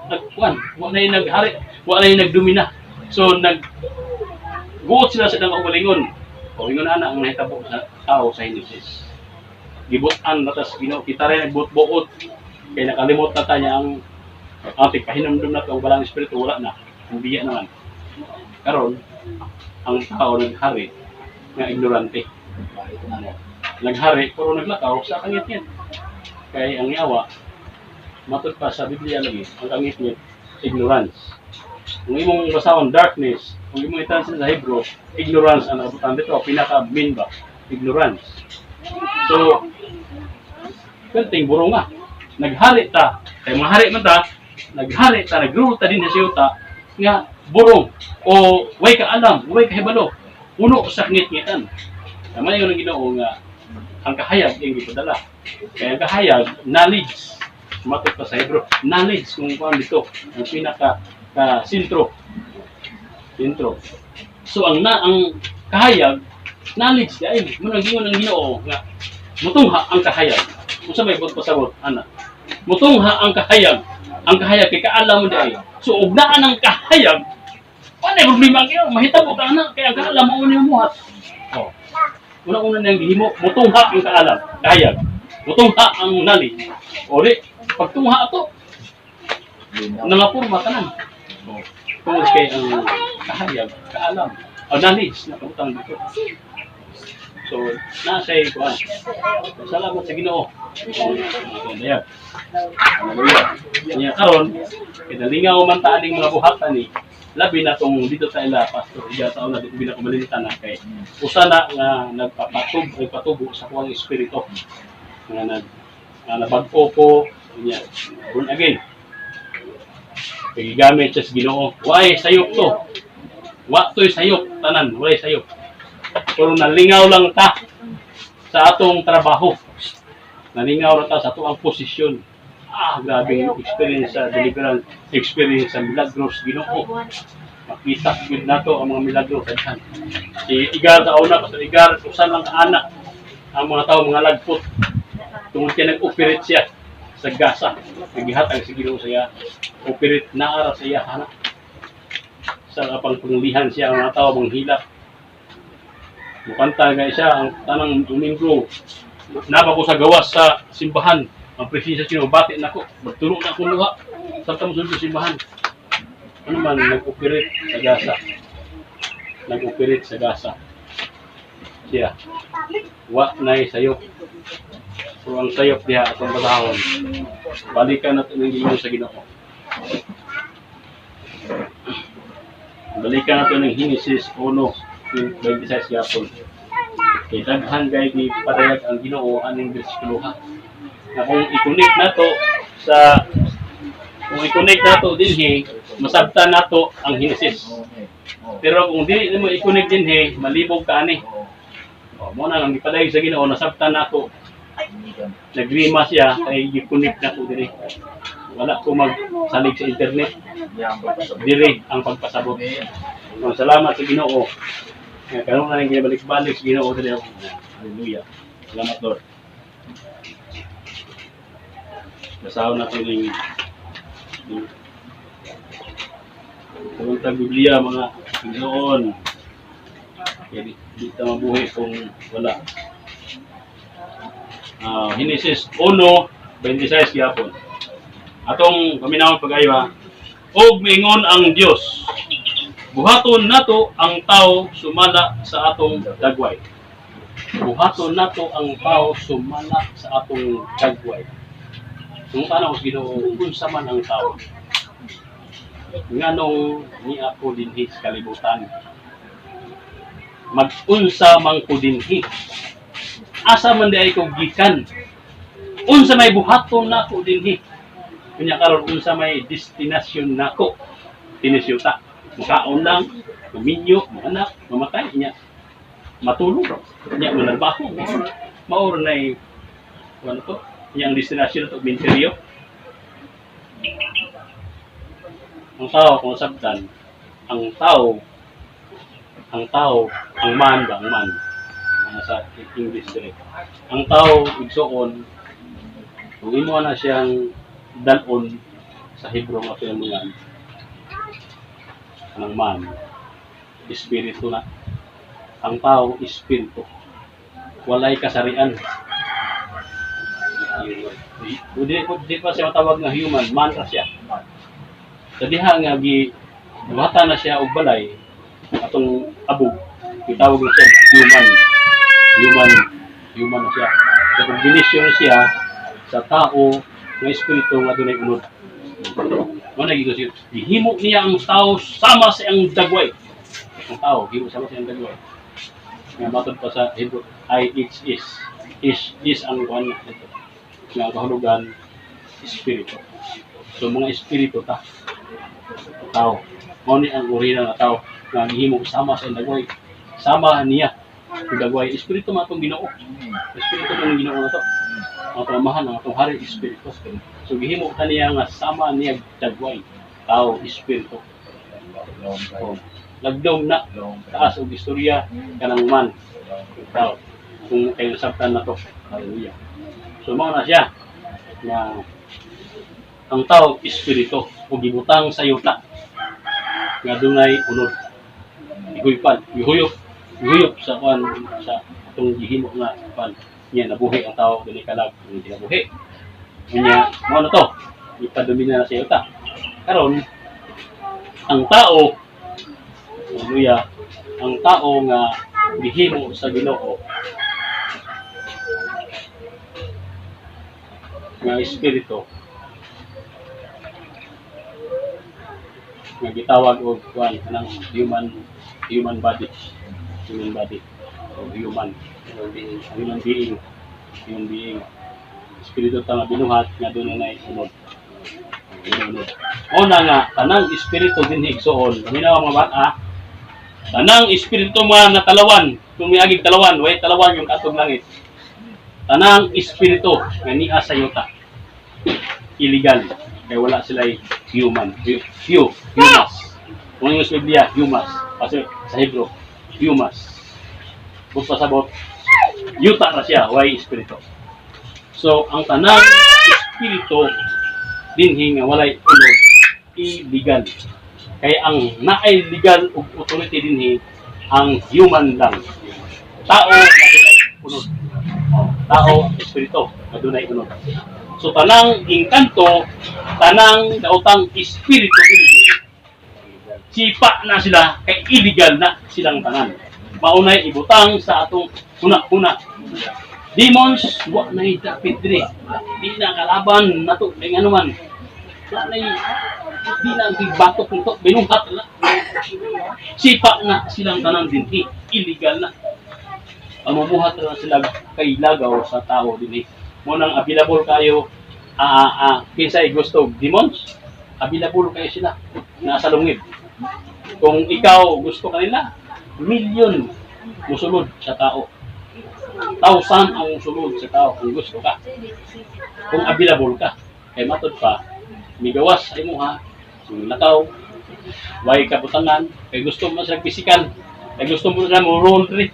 nagkuan, wa na naghari, wa na nagdomina. So nag buot sila sa ilang kaugalingon. O ingon ana ang nahitabo sa tao sa Genesis. Gibutan na tas Ginoo, kita rin nagbuot-buot kay nakalimot na ta niya ang tigpahinumdum na ang Balang Espiritu, wala na. Ang biya naman. Karon ang tao naghari nga ignorante. Naghari pero naglakaw sa kangitngit. Kay ang yawa, matud pa sa Biblia lagi, ang kangitngit, ignorance. Kung imong basahon darkness, kung imong i-translate sa Hebrew, ignorance ang nakabutan dito, pinaka main ba? Ignorance. So, perting burong nga. Naghari ta, kay mga hari man ta, naghari ta, nagrule ta din sa yuta, nga burong o way ka alam, way ka hibalo, puno sa ngit-ngitan. Tama yun ang Ginoo nga ang kahayag ang gipadala. Kaya ang kahayag, knowledge. Matud pa sa Hebrew, knowledge kung kuan dito, ang pinaka ka sentro. Sentro. So ang kahayag, knowledge dahil mo nang giingon ang Ginoo nga mutungha ang kahayag. Unsa may buot pasabot ana? Mutungha ang kahayag. Ang kahayag kay kaalam mo dahil. So ug naa ang kahayag, wala problema kayo, mahitabo ka ana kay ang kaalam mo ni muhat. Oh. Una-una niyang gihimo, mutungha ang kaalam, kahayag. Mutungha ang knowledge. O di, pagtungha ato, nangapurma tanan. Oh. Tungod kay ang kahayag, kaalam, o knowledge na kabutang dito. So, nasa kuan. Salamat sa Ginoo. Dayag. Hallelujah. Nya karon, kay nalingaw man ta aning mga buhatan ni, labi na tong dito sa ila pastor iya taon na dito binakabalintan na kay usa na nga nagpatubo sa kuwang espiritu nga nag nga nabag-o ko niya, born again, kay gigamit siya sa Ginoo. Way sayop to, wa to'y sayop tanan, walay sayop, pero nalingaw lang ta sa atong trabaho, nalingaw ra ta sa atong posisyon. Grabe yung experience sa deliverance, experience sa milagros Ginoo. Makita gud nato ang mga milagro daghan. Si Igar sa una, Pastor Igar, usa lang ka anak ang mga tao mga lagpot. Tungod kay nag-operate siya sa Gaza. Nagihatag sa Ginoo sa iya. Operate na ara sa iya anak. Sa kapang pangulihan siya ang mga tao manghilak. Mukanta nga siya ang tanang Domingo. Napa ko sa gawas sa simbahan. Ang presensya siya, bati nako, magturo na akong luha. Sa mo sa simbahan. Ano man, nag-operate sa Gaza. Nag-operate sa Gaza. Siya. Wa na'y sayop. So ang sayop diha atong basahon. Balikan natin ang giingon sa Ginoo. Balikan natin ang Genesis 1:26 gyapon. Kay daghan kay gipadayag ang Ginoo aning bersikulo ha. Na kung i-connect nato sa kung i-connect nato dinhi, masabtan nato ang Genesis. Pero kung dili nimo i-connect dinhi, malibog ka ani. O, mo na ang gipadayag sa Ginoo, nasabtan nato. Nagrima siya kay gi-connect nato dinhi. Wala ko magsalig sa internet. Diri ang pagpasabot. So, salamat sa Ginoo. Nga karon na ning ginabalik-balik sa Ginoo diri ako. Hallelujah. Salamat, Lord. Basahon natin ning Pumunta Biblia, mga igsoon. Kaya di ta mabuhi kung wala. Genesis 1:26 gyapon. Atong paminawon pag-ayo ha. Og miingon ang Dios. Buhaton nato ang tao sumala sa atong dagway. Buhaton nato ang tao sumala sa atong dagway. Kung tanaw sa Ginoo, unsa man ang tao? Nganong nia ko dinhi sa kalibutan? Mag-unsa man ko dinhi? Asa man diay ko gikan? Unsa may buhaton nako dinhi? Unya karon, unsa may destinasyon nako? Tinisyuta. Mukaon lang, maminyo, manganak, mamatay, nya matulog. Nya manarbaho. Mao ra nay ano to? Nya ang destinasyon to, minteryo. Ang tao, kung sabtan, ang tao, ang man ba, ang man, mga sa English dire. Ang tao, igsuon, kung imo na siyang dalon sa Hebrew nga pinanungan, ang man, espiritu na. Ang tao, espiritu. Walay kasarian. Di pa siya matawag nga human, man ra siya. Sa diha nga gi buhatan na siya og balay atong abog, gitawag na siya human. Human, human na siya. Sa kombinasyon siya sa tao nga espiritu nga dunay unod. Mao na gigo siya. Gihimo niya ang tao sama sa iyang dagway. Ang tao, himo sama sa iyang dagway. Nga matod pa sa Hebrew, I H is. Is, is ang kuan na ito. Nga ang kahulugan, espiritu. So mga espiritu ta. Tao. Mao ni ang original nga tao nga gihimo sama sa iyang dagway. Sama niya ang dagway. Espiritu man atong Ginoo. Espiritu man ang Ginoo na to. Ang atong amahan, ang atong hari, espiritu. So gihimo ta niya nga sama niya dagway. Tao, espiritu. Oh. Lagdom na taas og istorya kanang man tao kung kayo nasabtan na to. Hallelujah. So mao na siya nga ang tao espiritu ug gibutang sa yuta nga dunay unod, gihuypan, gihuyop, gihuyop sa kuan, sa atong gihimo nga kuan niya. Nabuhi ang tao, dunay kalag ang kinabuhi niya. Mao na to, ipadumina na sa yuta. Karon ang tao, hallelujah, ang tao nga gihimo sa Ginoo nga espiritu nga gitawag og kuan kanang human, human body, human body o human being, human being, human being, espiritu ta nga binuhat nga dunay unod, unod. Una nga tanang espiritu dinhi, igsuon, paminaw mga bata, tanang espiritu mga natalawan, kung miagig talawan, way talawan yung katong langit. Tanang espiritu nga niya sa yuta, illegal kay wala sila human, hu humas. Kung yung sa Biblia, humas, kasi sa Hebrew humas, but pasabot yuta ra siya, way espiritu. So ang tanang espiritu dinhi nga walay unod, illegal, kay ang naay legal ug authority dinhi ang human lang, tao na dunay unod. Oh, tao, espiritu na dunay unod. So tanang engkanto, tanang daotang espiritu dinhi, sipa na sila kay illegal na silang tanan. Maunay ibutang sa atong huna-huna. Demons, wa na dapit diri. Di na kalaban nato may ngano man. Wa na di na batok nito, binuhat na. Sipa na silang tanan dinhi, illegal na. Pamumuhat na sila kay lagaw sa tao dinhi. Mo nang available kayo, kinsay gusto og demons, available kayo sila nasa lungib. Kung ikaw gusto kanila, milyon musulod sa tao. Thousand ang musulod sa tao kung gusto ka. Kung available ka. Kay matod pa, migawas sa imuha, lakaw, way kabutangan, kay gusto mo sila physical, kay gusto mo sila mo roll diri.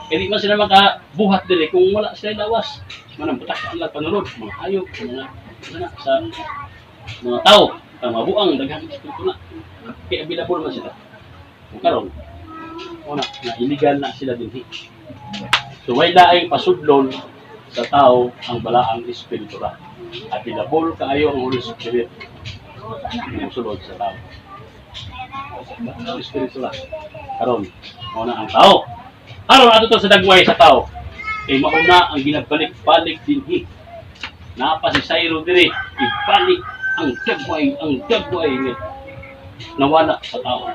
Kay di man sila makabuhat diri kung wala sila lawas. Manang butak ang panulod, mga hayop, mga ano sa mga tao, ang mga buang, daghang espiritu na. Kay available man sila. Kung karon, una, na illegal na sila dinhi. So way laing pasudlon sa tao ang balaang espiritu ra. Available kaayo ang Holy Spirit ang sulod sa tao. Espiritu ra. Karon, mao na ang tao. Karon ato to sa dagway sa tao. Kay mauna ang ginabalik-balik dinhi. Naa pa si Sairo diri, ibalik ang dagway nga nawala sa tao.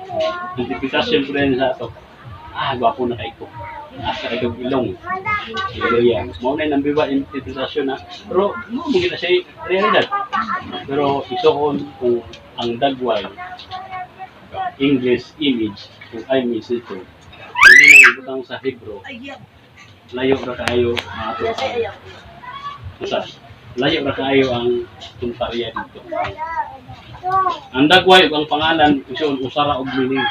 Interpretasyon ko rin sa ato. Ah, gwapo na kay ko. Asa kay kog ilong. Hallelujah. Mao na yung biba interpretasyon na. Pero mo mo gina siya realidad. Pero isuon kung ang dagway English image kung image ito. Hindi na ibutang sa Hebrew. Layo ra kaayo ang ato ang usap. Layo ra kaayo ang puntarya dito. Ang dagway ug ang pangalan isuon usara og meaning.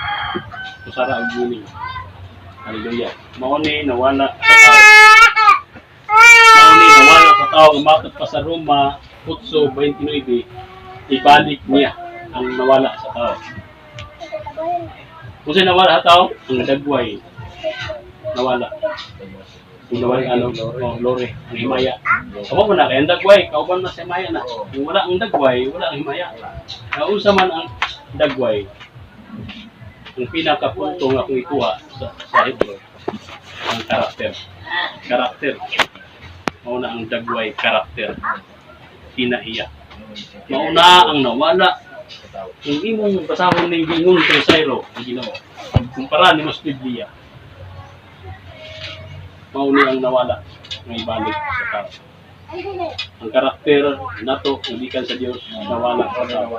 Usara og meaning. Hallelujah. Mao ni nawala sa tao. Mao ni nawala sa tao, umakot pa sa Roma 8:29, ibalik niya ang nawala sa tao. Kung sa'yo nawala sa tao, ang dagway nawala. Kung nawala ano, oh, lore, ang himaya. Kamo mo na, kaya ang dagway, kauban na sa himaya na. Kung wala ang dagway, wala ang himaya. Kaunsa man ang dagway, ang pinakapunto nga akong ikuha sa Hebrew, ang karakter. Karakter. Mauna ang dagway, karakter. Kinaiya. Mauna ang nawala. Kung imong basahon ning giingon kay Sairo, ang Ginoo. Kumpara nimo sa Biblia, mao ni ang nawala nga ibalik sa tao. Ang karakter nato nga gikan sa Dios nawala sa tao.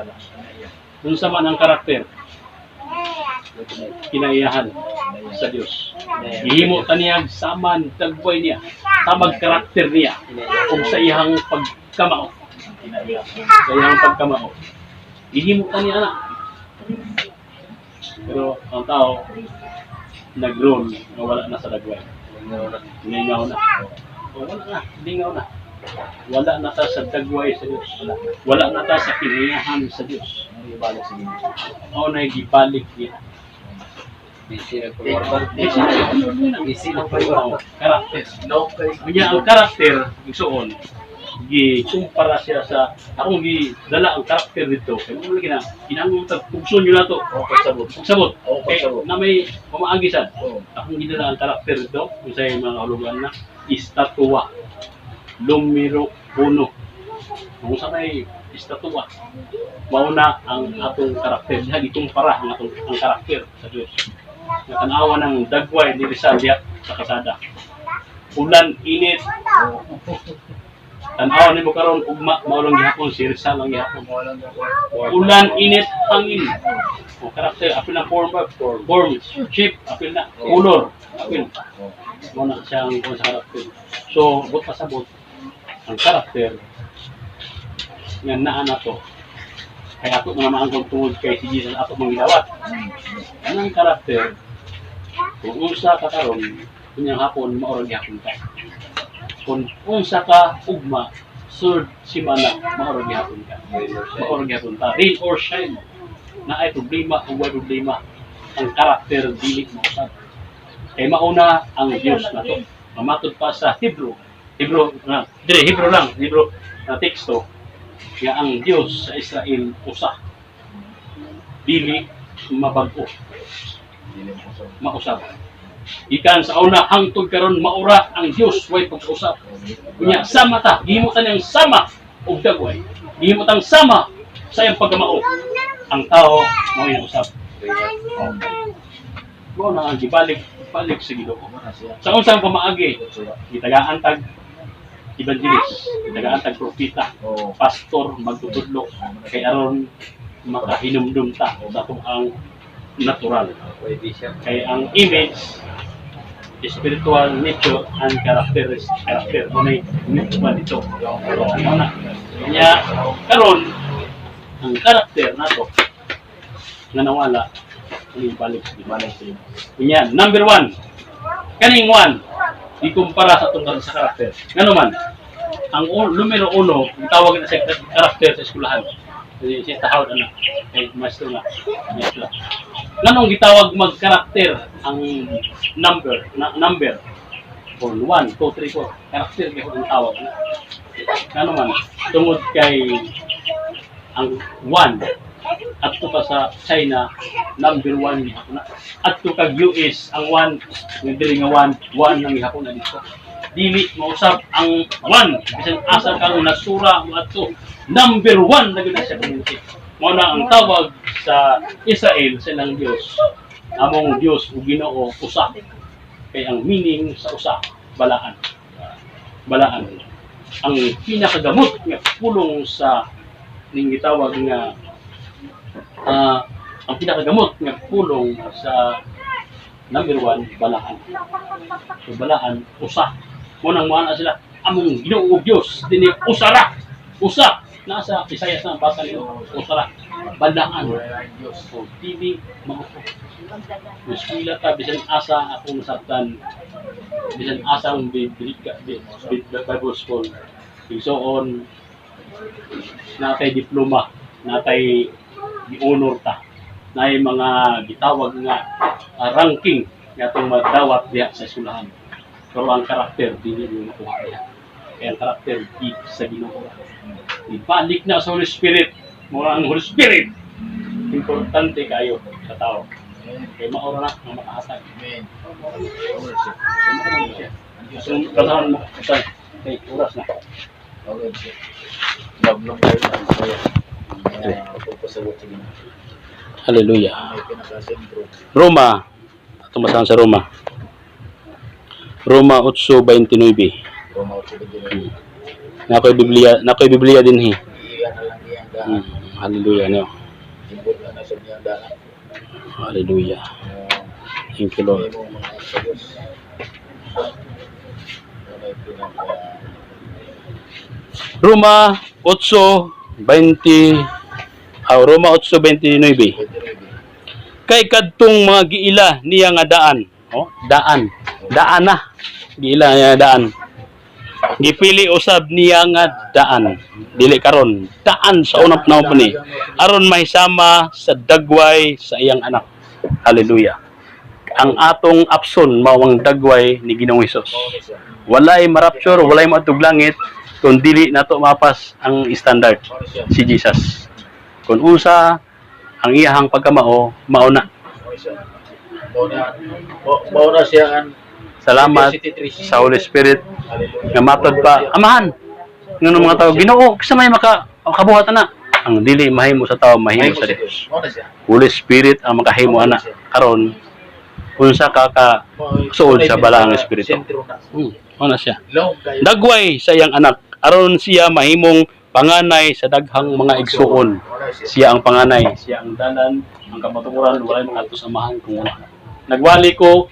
Unsa man ang karakter? Kinaiyahan sa Dios. Gihimo ta niya saman dagway niya, samag karakter niya ug sa iyang pagkamao. Sa iyang pagkamao. Gihimo ta niya na. Pero ang tao nag-roll nga wala na sa dagway. Lingaw na. O, wala na, lingaw na. Wala na ta sa dagway sa Dios. Wala, wala na ta sa kinaiyahan sa Dios. Mao na gibalik niya. Busy na kumorban. Busy na Oo, karakter. No, kay Unya ang karakter, igsuon, gikumpara siya sa akong gidala ang karakter dito. Kay mo lagi na kinahanglan tag pugson yun nato. Oh, pagsabot. Pagsabot. Oo, Kay pagsabot. na may pamaagi sad. Oo. Akong gidala ang karakter dito, kung sa mga kahulugan na estatwa. Numero uno. Kung sa may estatwa, mauna ang atong karakter. Diha gikumpara ang atong ang karakter sa Dios. Natanawa ng dagway ni Rizal diha sa kasada. Ulan, init, tan-awa nimo karon ugma mao lang gihapon si Rizal ang gihapon. Ulan, init, hangin. O karakter, apil na form ba? Form, shape, apil na. Color, apil. Mao na siya ang sa karakter. So, buot pasabot, ang karakter nga naa na to kay ato man naman ang tungod kay si Jesus ato mang gidawat. Anang karakter, kung unsa ka karon, unyang hapon mao ra gihapon ka. Kung unsa ka ugma, sunod simana mao ra gihapon ka. Mao ra gihapon ta. Rain or shine, na ay problema o way problema, ang karakter dili mausab. Kay mauna ang Dios nato. Mamatod pa sa Hebrew. Hebrew na dire Hebrew lang, Hebrew na teksto nga ang Dios sa Israel usa. Dili mabag-o, mausab. Gikan sa una hangtod karon maura ang Dios, way pag-usab. Unya sama ta, gihimo ta niyang sama og dagway. Gihimo tang sama sa iyang pagkamao. Ang tao mao yung usab. Mao na ang gibalik balik sa Ginoo. Sa unsang pamaagi, gitagaan tag evangelist, gitagaan tag propeta, pastor magtutudlo kay aron makahinumdum ta sa atong ang natural. Pwede siya. Kay ang image, spiritual nature and character is character mo na dito. Mao na. Kanya karon ang karakter nato nga nawala ang ibalik sa Ginoo. Kunya, number one, kaning one, ikumpara sa atong sa karakter. Ngano man, ang numero uno, ang tawag na sa karakter sa eskwelahan. Si siya tahawd ana, kay maestro na. Maestro. Nganong gitawag mag-karakter ang number, na, number? 1, 2, 3, 4. Karakter kay ang tawag na. Ngano man, tungod kay ang 1 Adto ka sa China, number one gihapon na. Adto kag US, ang one, nga diri nga one, one ang gihapon na dito. Dili mausab ang one, bisan asa ka nga nasura mo adto, number one na gyud na siya community. Mao na ang tawag sa Israel sa ilang Dios. Among Dios ug Ginoo usa. Kay ang meaning sa usa, balaan. Balaan. Ang pinakagamot nga pulong sa ning gitawag nga ang pinakagamot nga pulong sa number one, balaan. So balaan, usa. Mao nang moana sila, among Ginoo ug Dios dinhi usa ra. Usa. Nasa Isayas na ang basa nilo, usa ra. Balaan. So dili maupo. Eskwela ta bisan asa akong nasabtan, bisan asa akong Bible school. Igsoon natay diploma, natay gi-honor ta. Naay mga gitawag nga ranking nga atong madawat diha sa eskwelahan. Pero ang karakter dili mo makuha diha. Kaya ang karakter di sa Ginoo. Ibalik na sa Holy Spirit. Mura ang Holy Spirit. Importante kayo sa tao. Kay maura na ang makahatag. Amen. So, kasama mo. Kay oras na. Okay. Love kayo na kaya. Pagpasabot sa Ginoo. Hallelujah. May pinakasentro. Roma. Atong basahan sa Roma. Roma 8:29. Roma 8:29. Nakoy Biblia din hi. Iya na lang iyang daan. Hallelujah no. Imbot na na sa iyang daan. Hallelujah. Thank you, Lord. May mga sa Diyos. Ano yung pinaka Roma 8:20, Roma 8:29. 29. Kay kadtong mga giila niya nga daan. Oh, daan. Daan na. Giila niya nga daan. Gipili usab niya nga daan. Dili karon, daan sa unang panahon ni. Aron mahisama sa dagway sa iyang anak. Hallelujah. Ang atong apson mao ang dagway ni Ginoong Hesus. Mao ni siya. Walay marapture, walay maadtog langit kung dili nato mapas ang standard Mao ni siya. si Jesus. Kung unsa ang iyahang pagkamao, mao na. Mao ni siya. Mao na siya ang Salamat City Trees. sa Holy Spirit Hallelujah. nga matod pa amahan ngano mga tao Ginoo kinsa may maka kabuhat na ang dili mahimo sa tao, mahimo sa Dios. Mao na siya. Holy Spirit ang makahimo ana karon unsa ka ka Mao Suod sa balaang espiritu. Sentro na. Mao na siya. Long kayo. Dagway sa iyang anak aron siya mahimong panganay sa daghang mga igsuon. Mao na siya. Siya ang panganay, siya ang dalan, ang kamatuoran, walay makadto sa amahan kung wala. Nagwali ko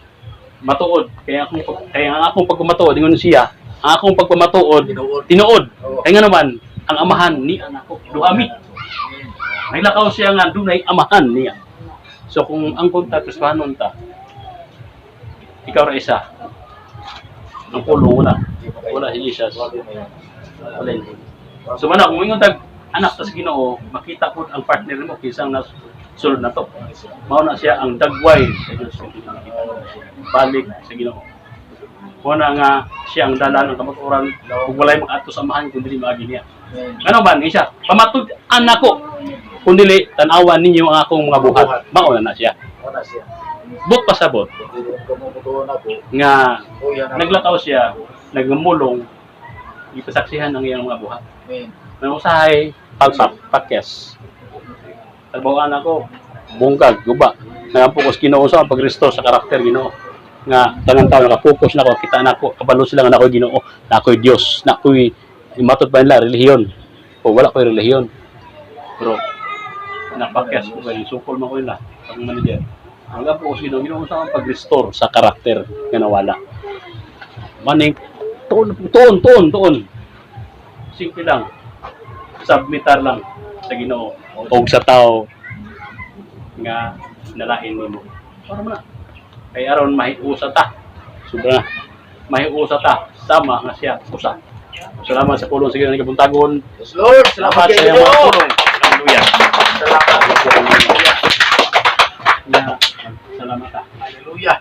matuod, kaya ang akong pagpamatuod ingon siya, ang akong pagpamatuod Tinuod. tinuod. Oo. Kaya nga naman ang amahan ni anak ko, duha mi. May lakaw siya nga dunay amahan niya. So kung ang konta Kristohanon ta, ikaw ra isa. Ang pulong wala. Wala si Jesus. Wala yun. So mana kung ingon tag anak tas Ginoo, makita ko ang partner mo kinsang nas sulod na to. Mao na siya ang dagway sa Dios nga pinakita. Balik sa Ginoo. Mao na nga siya ang dalan ng kamatuoran ug walay makaadto sa amahan kun dili maagi niya. Ano man siya? Pamatud anak ko. Kun dili tan-awan ninyo ang akong mga buhat. Mao na na siya. Mao na siya. But pasabot Kung dili mo kamo ako, nga kuya na. naglakaw siya, nagmulong, ipasaksihan ang iyang mga buhat. Amen. May usahay, palpak, pakyas. Trabahoan ako, bungkag, guba. Nagapokus Ginoo sa pag-restore sa karakter Ginoo. Nga tanang tao nakapokus na ako, kita na ako, kabalo sila nga na ako'y Ginoo, na ako'y Dios, na ako'y matod pa nila relihiyon. O wala ko'y relihiyon. Pero napakyas ko kay sukol man ko nila ang manager. Ang nagapokus Ginoo, Ginoo sa pag-restore sa karakter nga nawala. Maning tuon tuon tuon tuon. Simple lang. Submitar lang sa Ginoo o sa tao nga nalain nimo. Para mo na. Kay aron mahiusa ta. Sobra na. Mahiusa ta sama nga siya usa. Salamat sa pulong sa Ginoo nga kabuntagon. Yes, Lord. Salamat Salamat sa kay iyong mga Ginoo. pulong. Hallelujah. Salamat. Ya, salamat ta. Hallelujah.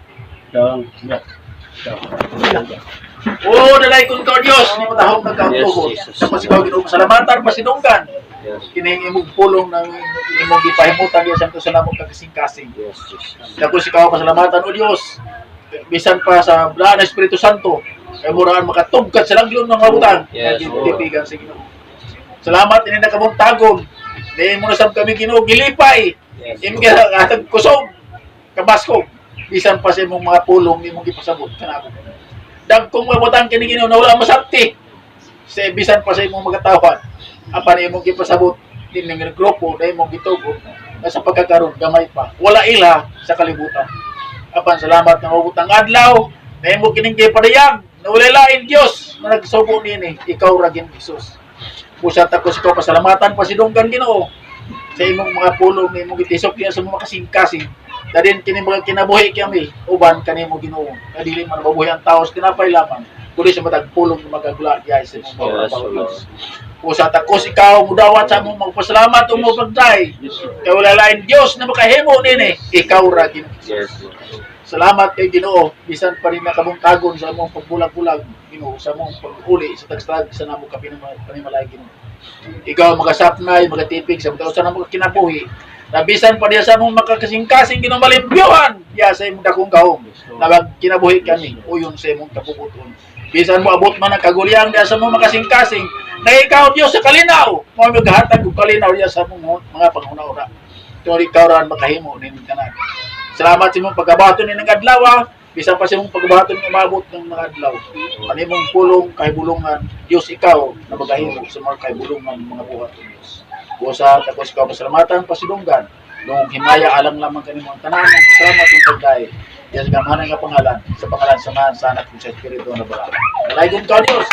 Dang, ya. Dang. Oh, dalay kong ka Diyos, ni matahong nagkautuhod. Yes, Jesus. Sa pasigaw Ginoo, salamatan pasinunggan. Kining imong pulong nang imong gipahimutan diya sa sa namong kagasing-kasing. Yes, Jesus. Dako sa ikaw pasalamatan, O Dios. Bisan pa sa blaan ng Espiritu Santo, kay muraan makatugkad sa laglon ng mga butang. Yes, Lord. Tipigan sa Ginoo. Salamat ini nakabuntagon. Di mo na sab kami, Ginoo, gilipay. Yes, Imo atag kusog, kabaskog. Bisan pa sa imong mga pulong imong gipasabot kanako. Dagkong mga butang kini, Ginoo, na wala masabti. Sa bisan pa sa imong mga tawhan. Apan imong gipasabot din ng grupo na imong gitugot na sa pagkakaroon gamay pa. Wala ila sa kalibutan. Apan salamat na mabutang adlaw na imo kining gipadayag na wala lain Dios na nagsubo niini, ikaw ra gin Jesus. Busa takos ikaw pasalamatan pasidunggan, Ginoo, sa imong mga pulong na imong gitisok diya sa mga kasing-kasing. Dadin kini mga kinabuhi kami uban kanimo, Ginoo. Na dili man mabuhi ang tao sa tinapay lamang kundi sa matag pulong na magagula diya sa imong mga Yes, Lord. Usa takos ikaw mudawat sa among magpasalamat o mapagday. Yes, Lord. Kay wala lain Dios na makahimo nini, ikaw ra, Ginoo. Yes, Lord. Salamat kay Ginoo bisan pa rin nakabungtagon sa among pagbulag-bulag, Ginoo, sa among pag-uli sa tagstag sa namong kapinimalay, Ginoo. Ikaw magasapnay, magatipig sa mga sa namong kinabuhi. Na bisan pa diya sa among makakasing-kasing, Ginoo, malimpyuhan diya sa imong dakong gahom. Na kinabuhi kami uyon sa imong kabubuton. Bisan mo abot man ang kagulyang diya sa among makasing-kasing, na ikaw Dios sa kalinaw, mao maghatag og kalinaw diya sa among mga panghuna-una. Tungod ikaw ra ang makahimo nining tanan. Salamat sa imong pagkabaton ni ng adlaw, ah. Bisan pa sa imong pagkabaton nga umabot ng mga adlaw. Ano pulong kahibulungan, Dios, ikaw na magahimo sa mga kahibulungan ng mga buhat ng Dios. Busa tapos ikaw pasalamatan pasidunggan. Nung himaya alang lamang kanimo ang tanan ng salamat ng pagkay. Diyan sa gamhanan nga pangalan, sa pangalan sa Amahan, sa Anak, ug sa Espiritu na Banal. Dalaygon ka, Dios.